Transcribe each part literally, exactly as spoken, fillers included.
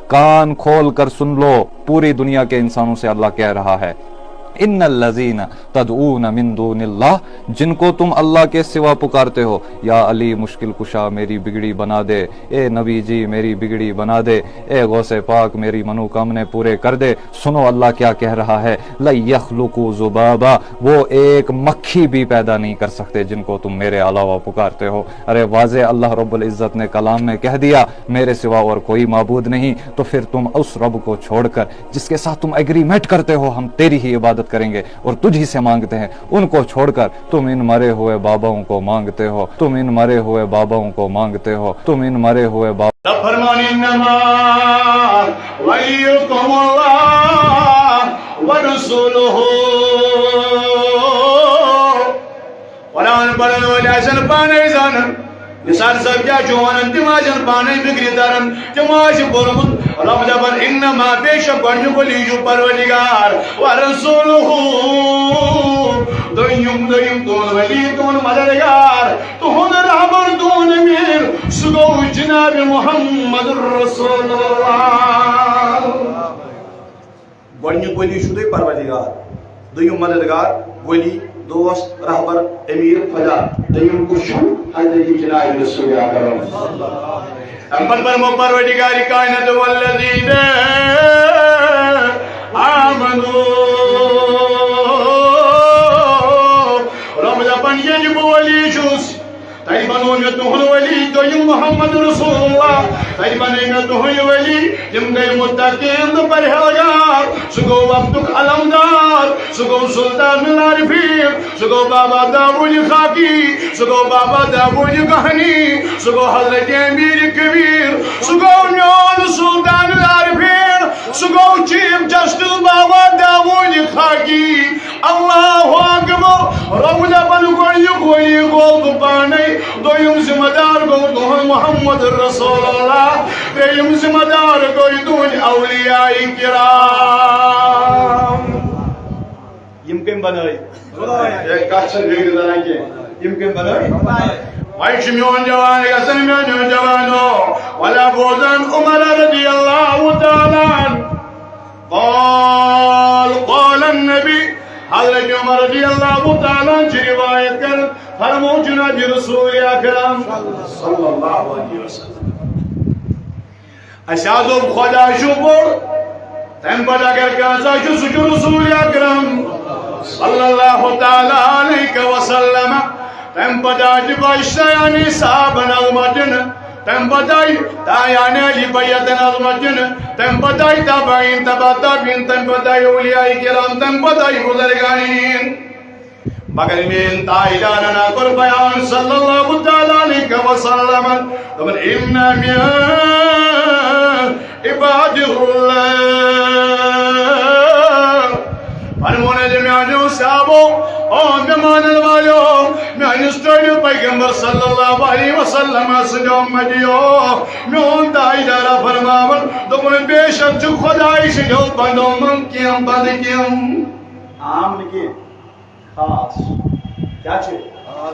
کان کھول کر سن لو، پوری دنیا کے انسانوں سے اللہ کہہ رہا ہے، ان الذین تدعون من دون اللہ، جن کو تم اللہ کے سوا پکارتے ہو، یا علی مشکل کشا میری بگڑی بنا دے، اے نبی جی میری بگڑی بنا دے، اے غوث پاک میری منوکامنے پورے کر دے۔ سنو اللہ کیا کہہ رہا ہے، لن یخلقوا ذبابا، وہ ایک مکھی بھی پیدا نہیں کر سکتے جن کو تم میرے علاوہ پکارتے ہو۔ ارے واضح اللہ رب العزت نے کلام میں کہہ دیا، میرے سوا اور کوئی معبود نہیں، تو پھر تم اس رب کو چھوڑ کر، جس کے ساتھ تم ایگریمنٹ کرتے ہو ہم تیری ہی عبادت کریں گے اور تجھ ہی سے مانگتے ہیں، ان کو چھوڑ کر تم ان مرے ہوئے باباؤں کو مانگتے ہو، تم ان مرے ہوئے باباؤں کو مانگتے ہو، تم ان مرے ہوئے بابا فرمان انما ولیکم اللہ ورسولہ۔ قرآن پرن وٲلۍ آسن پانے زانان، نثار صٲب کیٛاہ چھُ ونان، تِم آسن پانے فکرِ تران، تِمو آسہِ پوٚرمُت۔ رب دپان، انما، بے شک گۄڈنیُک ولی چھُ پروردگار، ورسولہ، دوٚیِم، دوٚیِم تُہُنٛد ولی، تُہُنٛد مددگار، تُہُنٛد رہبر، تُہُنٛد امیر، سُہ گوٚو جناب محمد رسول اللہ۔ گۄڈنیُک ولی چھُ تۄہہِ پروردگار، دوٚیِم مددگار، ولی، دوست، رہبر، امیر، خدا۔ دوٚیِم کُس چھُ؟ حضرت جناب رسول اکرم۔ اَمہِ پتہٕ فرموو پروردگار کائنات، والذین آمنوا۔ رب دپان، ییٚلہِ بہٕ ولی چھُس، تتہِ بنوو مےٚ تُہُنٛد ولی، دوٚیِم محمد رسول اللہ۔ تتہِ بنے مےٚ تُہُنٛد ولی، تِم گٔے متقین تہٕ پرہیزگار۔ سُہ گوٚو وقتُک علمدار، سُہ گوٚو سلطان العارفین، سُہ گوٚو بابا داوود خاکی، سُہ گوٚو بابا داوود گہنی، سُہ گوٚو حضرت امیر کبیر، سُہ گوٚو میون سلطان العارفین، سُہ گوٚو چیف جسٹس بابا داوود خاکی۔ اللہ اکبر۔ رب دپان، گۄڈنیُک ولی گوٚو بہٕ پانے، دوٚیِم ذمہٕ دار گوٚو تُہُنٛد محمد رسول اللہ، ترٛیٚیِم ذمہٕ دار گوٚو تُہُنٛد اولیاء کرام۔ یِم کٔمۍ بنٲے؟ ہے، کتھ چھنہٕ فِکرِ تران کینٛہہ۔ یِم کٔمۍ بنٲے؟ وۄنۍ چھُ میون جوان گژھان، میانیو جوانو، ولا بوزن عمر رضی اللہ تعالیٰ عنہ۔ قال، قال النبی، حضرت عمر رضی اللہ تعالیٰ عنہ چھِ روایت کران، فرموو جناب رسول اکرم صلی اللہ علیہ وسلم۔ اسہِ حظ دوٚپ خدا چھُ بوٚڑ، تمہِ پتہٕ اگر کانٛہہ ہسا چھُ، سُہ چھُ رسول اکرم صلی اللہ تعالیٰ علیہ وسلم۔ تمہِ پتہٕ آیہِ بادشاہ یعنی صحابن عظمت دِنہٕ، تمہِ پتہٕ آیہِ دایان علی بیتن عظمت دِنہٕ، تمہِ پتہٕ آیہِ تابعین، تبع تابعین، تمہِ پتہٕ آیہِ اولیاء کرام، تمہِ پتہٕ آیہِ بزرگان دین۔ مگر میٲنۍ تاجدارن ہا کوٚر بیان صلی اللہ تعالیٰ علیہ وسلم، دوٚپُن، ان من عباد اللہ۔ فرموو نبی میانیو صحابو، او مےٚ مانن والیو، میٲنِس ٹٲٹھِس پیغمبر صلی اللہ علیہ وسلم سٕنٛدیو امتیو، میون تاجدارا فرماوان، دوٚپُن، بے شک چھُ خداے سٕنٛدیو بندو منٛز کینٛہہ بندٕ کینٛہہ عام نہٕ کینٛہہ، خاص۔ کیٛاہ چھِ؟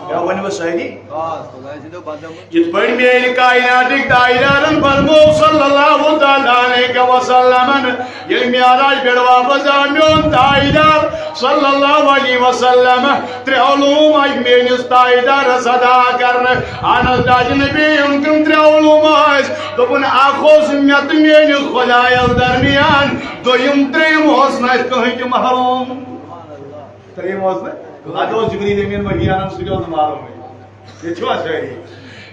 کیٛاہ ؤنِو سٲری؟ خاص، خداے سٕنٛدیو بندو منٛز۔ یِتھ پٲٹھۍ میٲنۍ کائناتٕکۍ تاجدارن فرموو صلی اللہ تعالیٰ علیہ وسلمن، ییٚلہِ معراج پٮ۪ٹھ واپس آو میون تاجدار صلی اللہ علیہ وسلم، ترٛےٚ علوم آیہِ میٲنِس تاجدارس عطا کرنہٕ۔ اہن حض، نبی یِم تِم ترٛےٚ علوم ٲسۍ؟ دوٚپُن، اکھ اوس مےٚ تہٕ میٲنِس خدایس درمیان، دوٚیِم ترٛیٚیِم اوس نہٕ اَسہِ کٕہٕنۍ تہِ محروم۔ ترٛیٚیِم اوس نہٕ، اتہِ اوس جبریل امین وحی انان، سُہ تہِ اوس نہٕ معلومٕے۔ ییٚتہِ چھِوا سٲری؟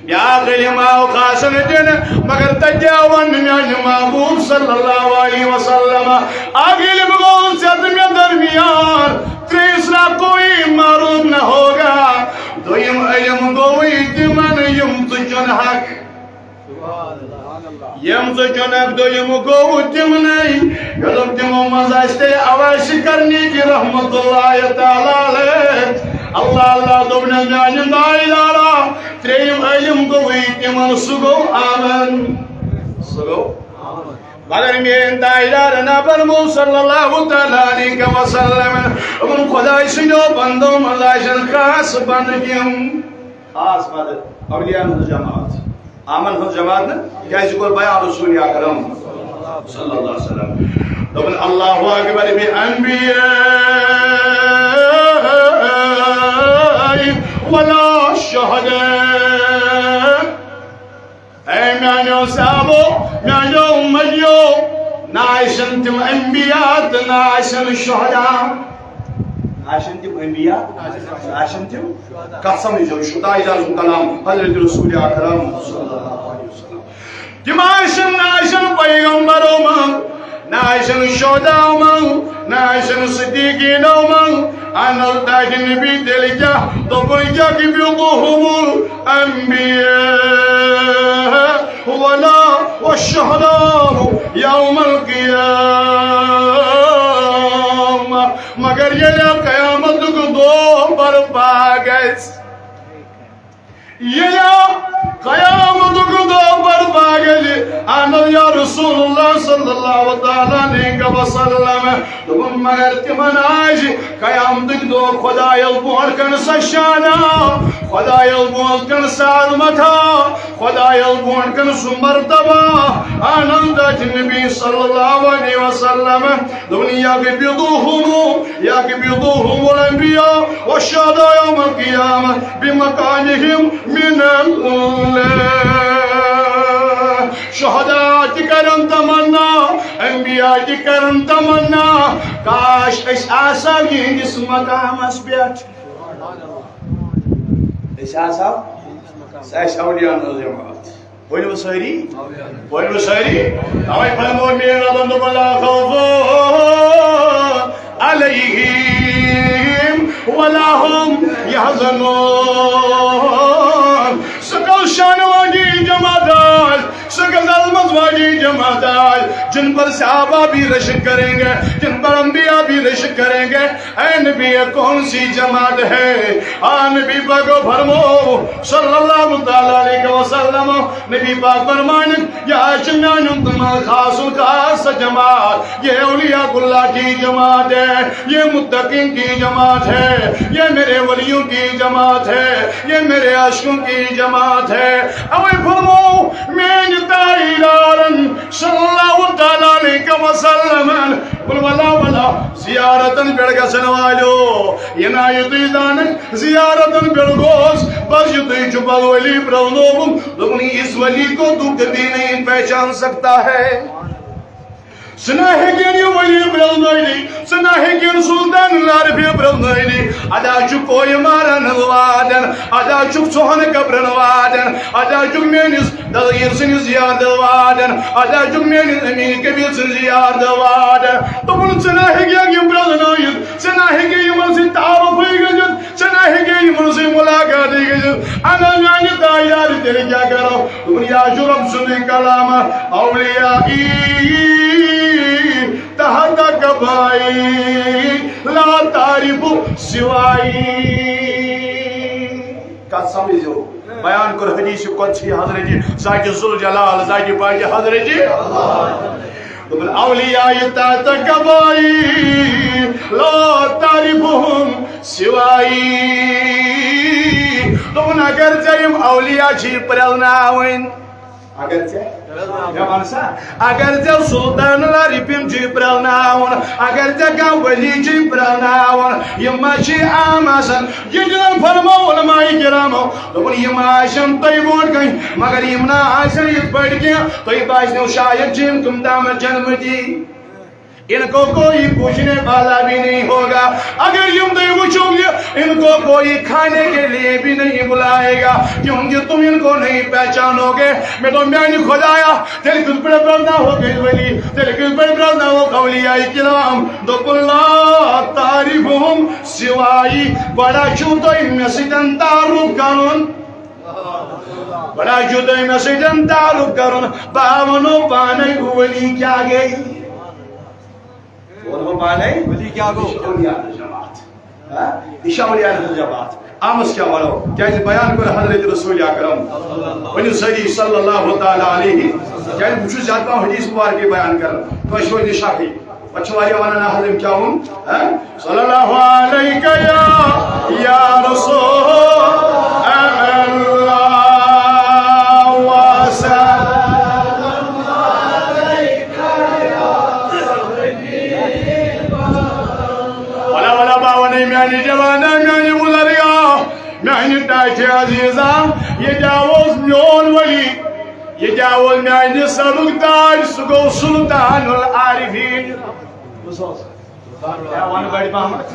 بیٛاکھ علم آو خاصن دِنہٕ، مگر تتہِ آو وننہٕ میانہِ محبوب صلی اللہ علیہ وسلم، اکھ علم گوٚو ژےٚ تہٕ مےٚ درمیان، ترٛیٚیِس نا کوئی معروف نہ ہوگا۔ دوٚیِم علم گوٚوٕے تِمن، یِم ژٕ چُنہکھ۔ یِم ژٕ چُنکھ، دوٚیِم گوٚو تِمنٕے، یوٚتَن تِمو منٛز آسہِ تیٚلہِ اویس کرنی تہِ رحمت اللہ تعالیٰ علیہ۔ اللہ اللہ دوٚپ نہٕ میانہِ تاجدارا، ترٛیٚیِم علم گوٚوٕے تِمن، سُہ گوٚو آمن۔ سُہ گوٚو؟ مگر میٲنۍ تاجدار نبی محمد صلی اللہ تعالیٰ علیہ وسلم، یِمن خداے سٕنٛدیو بندو منٛز آسن خاص بندٕ تِم۔ خاص مدد، اولیاء ہٕنٛز جماعت، آمن ہٕنٛز جماعت نہٕ، کیٛازِ کوٚر بیان رسول اکرم۔ صلی اللہ علیہ وسلم۔ دوٚپُن، اللہ اکبر بِالانبیاء ولا شہداء۔ اے میانیو صحابو، میانیو امتیو، نہ آسن تِم انبیاء تہٕ نہ آسن شہداء۔ نہ آسن تِم انبیاء، نہ آسن تِم، کتھ سمجھو، شہداء، اجازت کلام حضرت رسول اکرم صلی اللہ علیہ وسلم۔ تِم آسن، نہ آسن پیغمبرو منٛز، نہ آسن شہداء منٛز، نہ آسن صدیقینو منٛز۔ ان التاج نبی تیٚلہِ کیٛاہ؟ دوٚپُن، یقبضهم الانبیاء ولا والشہداء یوم القیامہ۔ مگر ییٚلہِ قیامتُک دۄہ برپا گژھِ، ییٚلہِ قیامتُک دۄہ برپا گژھِ، اہن حظ یا رسول اللہ صلی اللہ تعالیٰ علیہ وسلم۔ دوٚپُن، مگر تِمن آسہِ قیامتُک دۄہ خدایس برونٛٹھ کنہِ سۄ شانہ، خدایس برونٛٹھ کنہِ سۄ عظمتہ، خدایس برونٛٹھ کنہِ سُہ مرتبہ۔ اہن حضرت نبی صلی اللہ علیہ وسلم۔ دوٚپُن، یقبضهم، یقبضهم الانبیاء والشہداء یوم القیامہ بمقامهم من اللہ۔ شہداء تہِ کرن تمنا، انبیاء تہِ کرن تمنا، کاش أسۍ آسہو یِہنٛدِس مقامس پٮ۪ٹھ۔ أسۍ آسہو، سُہ آسہِ اولیاءن ہٕنٛز جماعت۔ ؤنِو سٲری، ؤنِو سٲری۔ توے فرموو مےٚ ربن دوٚپُن، لا خوف علیہم ولا هم یحزنون۔ سُہ کۄس شانہٕ واجیٚنۍ جماعت آسہِ، سُہ کۄس عظمت واجیٚنۍ جماعت آسہِ، جن پر صحابہ بھی رشک کریں گے، جن پر انبیاء بھی رشک کریں گے۔ اے نبی، یہ کون سی جماعت ہے؟ آ نبی پاکو فرموو صلی اللہ تعالیٰ علیہ وسلم، نبی پاک فرمانن، یہ آسہِ میانیُن تہٕ میون خاص الخاص جماعت، یہ اولیاء اللہ کی جماعت ہے، یہ متقین کی جماعت ہے، یہ میرے ولیوں کی جماعت ہے، یہ میرے عاشقوں کی جماعت ہے۔ اوے فرموو میانہِ تاجدارن صلی اللہ تعالیٰ علیہ وسلم، ولا ولا زیارتن پٮ۪ٹھ گژھن والیو، یہ نہ یہِ تُہۍ زانن زیارتن پٮ۪ٹھ گوس، بس یہِ تُہۍ چھُ پلولی پرٛزنووُن۔ دوٚپُن، اس ولی کو تو کبھی نہیں پہچان سکتا ہے۔ ژٕ نہ ہیٚکن یہِ ولی پرٛزنٲوِتھ، ژٕ نہ ہیٚکن سلطان العارفین پرٛزنٲوِتھ۔ ادا چھُ کوہِ مارن وادن، ادا چھُ ژۄہن قبرن وادن، ادا چھُ میٲنِس دلیر سٕنٛدِس زیارتس واتن، ادا چھُ میٲنِس امین کبیر سٕنٛدِس زیارتس واتن۔ دوٚپُن، ژٕ نہ ہیٚککھ یِم پرٛزنٲوِتھ، ژٕ نہ ہیٚککھ یِمن سۭتۍ تعارفٕے گٔژھِتھ، ژٕ نہ ہیٚککھ یِمن سۭتۍ مُلاقاتٕے گٔژھِتھ۔ انا میانہِ تاجدار، تیٚلہِ کیٛاہ کرو؟ دوٚپُن، یا چھُ رۄب سُنٛدُے کلام، اولیائی تحت قبائی لا تعرف سوائی۔ کتھ سمجھو؟ بیان کوٚر حدیث قدسی حضرت ذات ذوالجلال، ذات پاک حضرت۔ دوٚپُن، اولیاء تحت قبائی لا تعرفهم سوائی۔ دوٚپُن، اگر ژےٚ یِم اولیاء چھِ پرٛزناوٕنۍ، اگر ژےٚ، مےٚ وَن سا، اگر ژےٚ سلطان العارفین چھُے پرٛزناوُن، اگر ژےٚ کانٛہہ ولی چھُے پرٛزناوُن، یِم ما چھِ عام آسان؟ ییٚتہِ زن فرموو علماء کرامو، دوٚپُن، یِم آسن تۄہہِ برونٛٹھ کنہِ، مگر یِم نہ آسن یِتھ پٲٹھۍ کینٛہہ، تۄہہِ باسنو شاید چھِ یِم کم تامَتھ جنمٕتی۔ ان کو کوئی پوچھنے والا بھی نہیں ہوگا۔ اگر یِم تُہۍ وٕچھِو یہِ، ان کو کوئی کھانے کے لیے بھی نہیں بلائے گا، کیونکہ تم ان کو نہیں پہچانو گے۔ مےٚ دوٚپ، میانہِ خدایا، تیٚلہِ کِتھ پٲٹھۍ پرٛزناوہوکھ أسۍ ولی؟ تیٚلہِ کِتھ پٲٹھۍ پرٛزناوہوکھ اولیاء کرام؟ دوٚپُن، لا تعرفهم سوائی، گۄڈٕ چھُو تۄہہِ مےٚ سۭتۍ تعارُف کرُن۔ گۄڈٕ چھُو تۄہہِ مےٚ سۭتۍ تعارُف کرُن، بہٕ وَنو پانے ولی کیٛاہ گٔے۔ ووٚنمو پانے، ولی کیٛاہ گوٚو؟ یہِ چھِ اولیاء ہٕنٛز جماعت۔ ہا؟ یہِ چھِ اولیاء ہٕنٛز جماعت۔ آمس کیٛاہ وَنو؟ کیٛازِ بیان کوٚر حضرت رسول اکرم، ؤنِو سٲری صلی اللہ تعالیٰ علیہ۔ کیٛازِ بہٕ چھُس زیادٕ پَہَن حدیث مبارکٕے بیان کران، کٲنٛسہِ روزِ نہٕ شکٕے۔ پَتہٕ چھِ واریاہ وَنان، نہ حضرت کیٛاہ ووٚن؟ ہا؟ صلی اللہ علیہ یا، یا رسول اللہ وسلم۔ اچھا عزیزا، ییٚتہِ اوس میون ولی، ییٚتہِ اوس میانہِ سرُک تاج، سُہ گوٚو سلطان العارفین۔ کیٛاہ وَنہٕ بَڑِ پَہمَتھ؟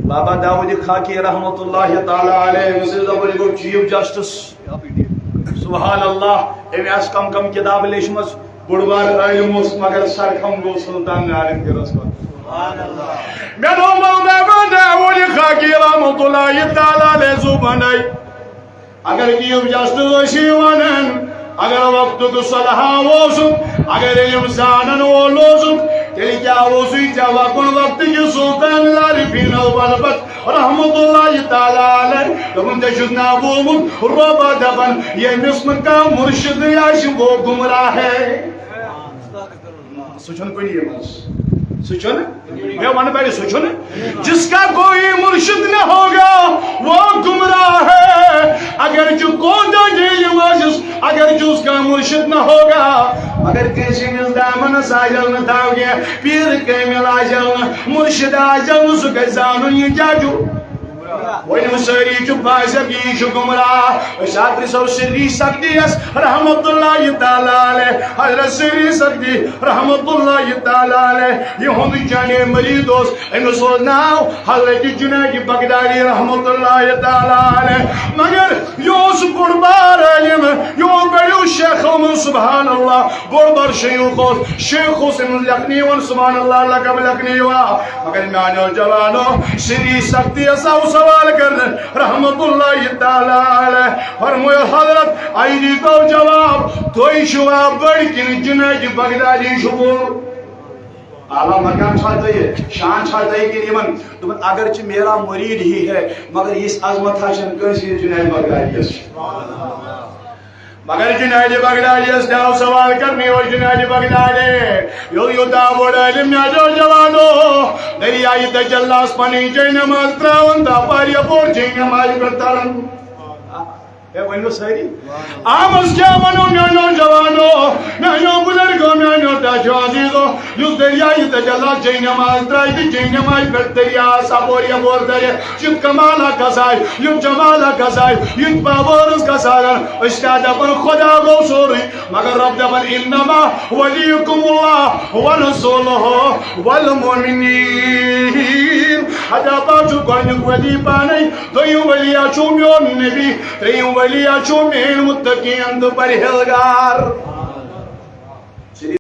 بابا داؤد خاکی رحمت اللہ تعالیٰ علیہ، یُس أسۍ دَپان گوٚو چیف جسٹس۔ سبحان اللہ، أمۍ آسہٕ کم کم کتابہٕ لیچھمژٕ، بوٚڑ بار عٲلِم اوس، مگر سرخم گوٚو سلطان عارف گرس منٛز۔ مےٚ دوٚپ، بابا داؤد خاکی رحمت اللہ تعالیٰ علیہ زُبنَے۔ اگر چیف جسٹس ٲسی ونان، اگر وقتُک صلحہ اوسُکھ، اگر علم زانن وول اوسُکھ، تیٚلہِ کیٛاہ اوسُے ژےٚ وَکُن وقتہٕ کہِ سلطان العارفین البلبت رحمت اللہ تعالیٰ علیہ؟ دوٚپُن، ژےٚ چھُس ناو بوٗزمُت، رۄبہ دَپان، ییٚمِس نہٕ کانٛہہ مُرشِدٕے آسہِ، وہ گمراہ ہے۔ سُہ چھُنہٕ کُنی منٛز۔ سُہ چھُنہٕ۔ مےٚ وَنہٕ بَڑِ، سُہ چھُنہٕ۔ جس کا کوئی مرشد نہ ہوگا، وہ گمراہ ہے۔ اگر جو کون دو جیل ماجس، اگر جو اس کا مرشد نہ ہوگا، اگر کسی ملدامن ساجل نہ تھاوگے، پیر کامل آجل نہ، مرشد آجل نہ، سُہ گژھِ زانُن یہِ کیٛاہ چھُ۔ وۄنۍ سٲری چھِ باسک، یہِ چھُ گمراہ۔ أسۍ اَتھ پرٛژھو سری سختی یس رحمت اللہ تعالیٰ علیہ، حضرت سری سختی رحمت اللہ تعالیٰ علیہ، یِہُنٛد جانے مرید اوس، أمِس اوس ناو حضرت جنید بغدادی رحمت اللہ تعالیٰ علیہ۔ مگر یہِ اوس بوٚڑ بار عٲلِم، یہِ اوس بٔڑیو شیخو منٛز، سبحان اللہ۔ بوٚڑ بار شیوخ اوس، شیخ اوس أمِس لیکھنہٕ یِوان، سبحان اللہ، لقب لیکھنہٕ یِوان۔ مگر میانیو جوانو، سری سختی ہسا آو سوال کرنہٕ رحمت اللہ تعالیٰ علیہ۔ فرموو، حضرت، اَیہِ دیٖتو جواب، تُہۍ چھِوا بٔڑۍ کِنہٕ جنید بغدادی چھُ بوٚڑ؟ اعلیٰ مقام چھا تۄہہِ، شان چھا تۄہہِ کِنہٕ یِمن؟ دوٚپُن، اگرچہ میرا مرید ہی ہے، مگر یِژھ عظمت ہا چھنہٕ کٲنٛسہِ ہٕنٛز جنید بغدادیس۔ مگر جنید بغدادیس تہِ آو سوال کرنہٕ، یہِ اوس جنید بغدادی، ییٚلہِ یوٗتاہ بوٚڑ عٲلِم، مےٚ دوٚپ، جوانو، دٔریایہِ تجلاہس پنٕنۍ جاے نماز ترٛاوان تہٕ اپارِ یپور جاے نمازِ پٮ۪ٹھ تران۔ ہے، ؤنِو سٲری۔ آمس کیٛاہ ونو میانیو جوانو، میانیو بزرگو، میانیو ٹاٹھیو عزیزو، یُس دٔریایہِ تجلاہس جاے نماز ترٛایہِ تہٕ جاے نمازِ پٮ۪ٹھ دٔریاہس اپور یپور ترِ، یُتھ کمالہ گژھِ، یُتھ جمالہ گژھِ، یُتھ پاورس گژھِ۔ أسۍ کیٛاہ دپان، خدا گوٚو سورُے، مگر رب دپان، انما ولیکم اللہ ورسولہ والمؤمنین۔ ہتا پا چھُ گۄڈنیُک ولی پانے، دوٚیِم ولی ہا چھُ میون نبی، ترٛیٚیِم ولی ہا چھُ میٲنۍ متقین تہٕ پرہیزگار۔